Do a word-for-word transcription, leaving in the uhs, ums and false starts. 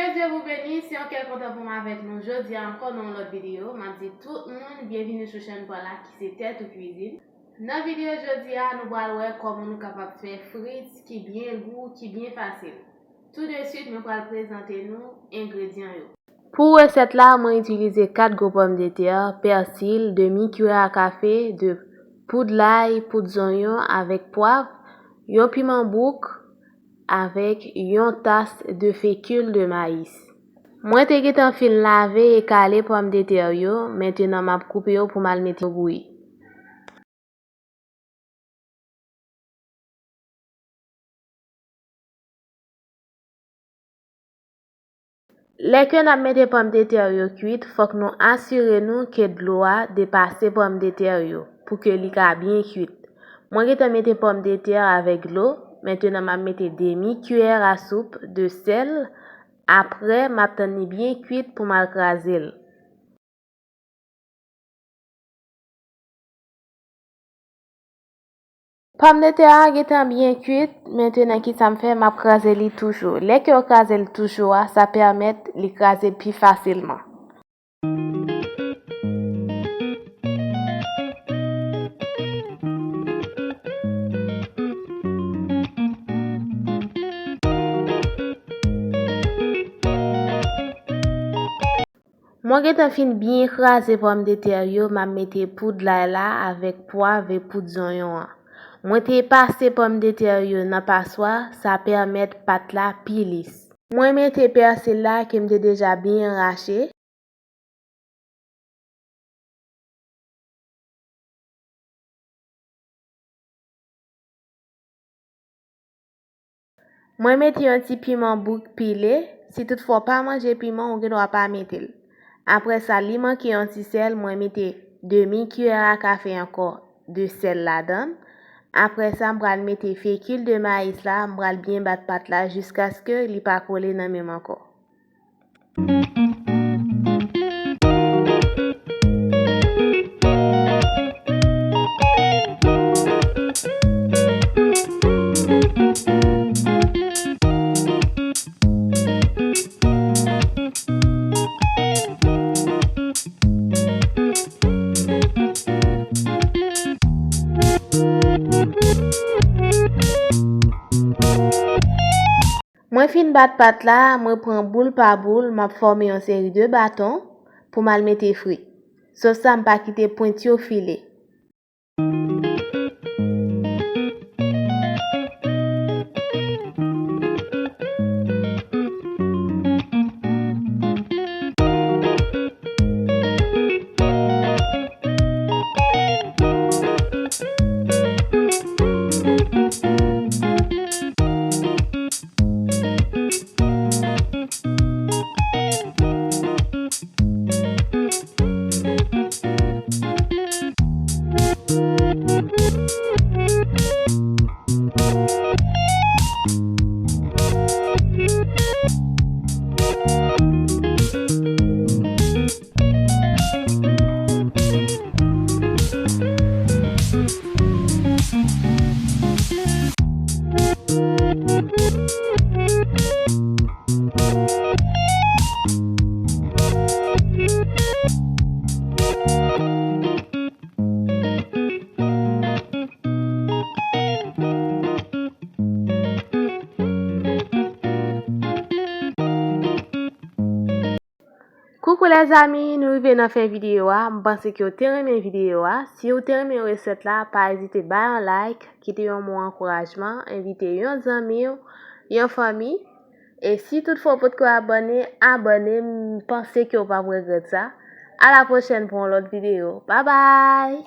Bondye pou beni, se yon kè kontan pou m avèk nou jodi a ankò nan yon lòt videyo. M ap di tout moun byenvini sou chèn pa la ki se Tèt ou Kwizin. Nan videyo jodi a, nou pral wè kòman nou kapab fè frit ki byen gou, ki byen fasil. Tou de swit, mwen pral prezante nou engredyan yo. Pou resèt la, mwen itilize kat gwo pòmdetè, pèsil, demi kiyè a kafe de poud lay, poud zonyon avèk pwav, yon piman bouk avèk yon tas de fécule de maïs. Mwen te gentan fin lave e kale pòmdetè yo, mentenan m ap koupe yo pou m al mete yo bouyi. Lè ke n ap mete pòmdetè yo kwit, fòk nou asire nou ke dlo a depase pòmdetè yo pou ke li ka byen kwit. Mwen gentan mete pòmdetè avèk dlo, mentenan m ap mete demi kiyè a soup de sèl, apre m ap tann li byen kwit pou m al kraze l. Pòmdetè a gentan byen kwit, mentenan kisa m fè, m ap kraze li toujou. Lè ke w kraze l toujou a, sa pèmèt li kraze pi fasilman. Mwen gentan fin byen kraze pòmdetè yo, m ap mete poud lay la avèk pwav e poud zonyon an. Mwen te pase pòmdetè yo nan paswa, sa pèmèt pat la pi lis. Mwen mete pèsil la ke m te deja byen rache. Mwen mete yon ti piman bouk pile. Si toutfwa w pa manje piman, ou gen dwa pa mete l. Apre sa, li manke yon ti sèl, mwen mete demi kiyè a kafe ankò de sèl ladan l. Apre sa, m pral mete fécule de maïs la, m pral byen bat pat la jiskaske li pa kole nan men m ankò. Mwen fin bat pat la, mwen pran boul pa boul, m ap fòme yon seri de baton pou m al mete fri. Sòs sa, m pa kite pwent yo file. Koukou lèzanmi, nou rive nan fen videyo a. M panse ke w te renmen videyo a. Si w te renmen resèt la, pa ezite bay yon like, kite yon mo ankourajman, envite yon zanmi w, yon fanmi. E si toutfwa w potko abòne, abòne, m panse ke w p ap regrèt sa. A la pwochèn pou yon lòt videyo. Babay!